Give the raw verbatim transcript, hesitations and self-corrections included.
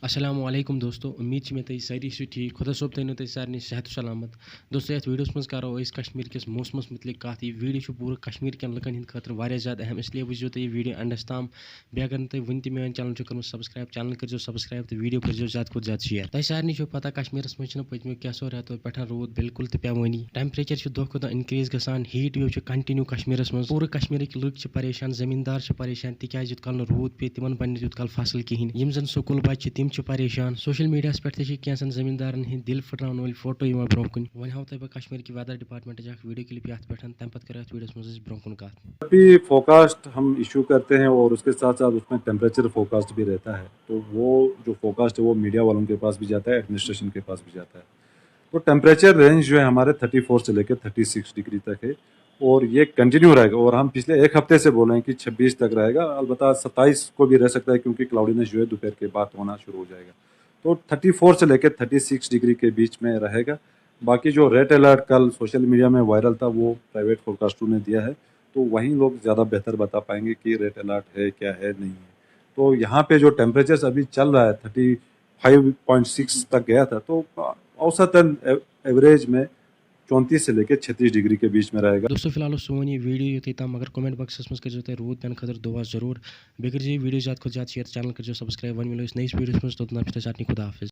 السلام علیکم دوستو، امید چھِ مےٚ تُہۍ سٲری چھِو ٹھیٖک۔ خۄدا صٲب تھٲینو تۄہہِ سارنٕے صحت و سلامت۔ دوستو، یَتھ ویٖڈیوَس منٛز کَرو أسۍ کشمیٖر کِس موسمَس مُتعلِق کَتھ۔ یہِ ویٖڈیو چھُ پوٗرٕ کشمیٖر کٮ۪ن لُکَن ہِنٛدِ خٲطرٕ واریاہ زیادٕ اہم، اس لیے وٕچھزیو تُہۍ یہِ ویٖڈیو اینڈَس تام۔ بیٚیہِ اگر نہٕ تُہۍ وٕنہِ تہِ میون چینل چھُو کٔرمٕژ سبسکرائب، چینل کٔرزیو سبسکرائب تہٕ ویٖڈیو کٔرزیو زیادٕ کھۄتہٕ زیادٕ شیئر۔ تۄہہِ سارنٕے چھو پتہ، کشمیٖرَس منٛز چھُنہٕ پٔتمیو کینٛژھو رٮ۪تو پٮ۪ٹھ روٗد بالکل تہِ پٮ۪وٲنی۔ ٹیمپریچر چھُ دۄہ کھۄتہٕ دۄہ انکریز گژھان، ہیٹ ویو چھُ کنٹینیو کشمیٖرَس منٛز۔ پوٗرٕ کشمیٖرٕکۍ لُکھ چھِ پریشان، زٔمیٖندار چھِ پریشان، تِکیازِ یوٗت کال نہٕ روٗد پیٚیہِ، تِمن بنہِ تیوٗت کال فصل کِہینۍ۔ یِم زن سکوٗل بچہِ چھِ، تِم چھِ پریشان۔ سوشل میڈیاہَس پٮ۪ٹھ تہِ چھِ کینٛژن زٔمیٖندارن ہٕنٛدۍ دِل پھٕٹراون وٲلۍ فوٹو یِوان برونٛہہ کُن۔ وۄنۍ ہاوو تۄہہِ بہٕ کشمیٖر کہِ ویدر ڈپارٹمنٹٕچ اکھ ویٖڈیو کلپ یتھ پٮ۪ٹھ، تمہِ پتہٕ کرو یتھ ویٖڈیوَس منٛز أسۍ برونٛہہ کُن کتھ۔ अभी फोरकास्ट हम इशू करते हैं और उसके साथ साथ उसमें टेम्परेचर फोरकास्ट भी रहता है। तो वो जो फोरकास्ट है, वो मीडिया वालों के पास भी जाता है, एडमिनिस्ट्रेशन के पास भी जाता है। तो टेम्परेचर रेंज जो है हमारे थर्टी फोर से लेकर थर्टी सिक्स डिग्री तक है और ये कंटिन्यू रहेगा। और हम पिछले एक हफ्ते से बोल रहे हैं कि छब्बीस तक रहेगा, अलबत्ता सत्ताईस को भी रह सकता है, क्योंकि क्लाउडीनेस जो है दोपहर के बाद होना शुरू हो जाएगा। तो थर्टी फोर से लेकर थर्टी सिक्स डिग्री के बीच में रहेगा। बाकी जो रेड अलर्ट कल सोशल मीडिया में वायरल था, वो प्राइवेट फोरकास्टरों ने दिया है, तो वहीं लोग ज़्यादा बेहतर बता पाएंगे कि रेड अलर्ट है, क्या है, नहीं है। तो यहाँ पे जो टेम्परेचर अभी चल रहा है, थर्टी फाइव पॉइंट सिक्स तक गया था, तो औसतन एवरेज में चौंतीस से लेकर छत्तीस डिग्री के बीच में रहेगा। دوستو، فی الحال اوس سون یہِ ویٖڈیو یُتُے تام، مگر کمنٹ باکسَس منٛز کٔرزیو تُہۍ روٗد پٮ۪نہٕ خٲطرٕ دُعا ضروٗر۔ بیٚیہِ کٔرزیو یہِ ویٖڈیو زیادٕ کھۄتہٕ زیادٕ شیئر، چینل کٔرزیو سبسکرائب۔ وۄنۍ مِلو أسۍ نٔیِس ویٖڈیوَس منٛز، توٚتام چھُ تۄہہِ سارنٕے خدا حافظ۔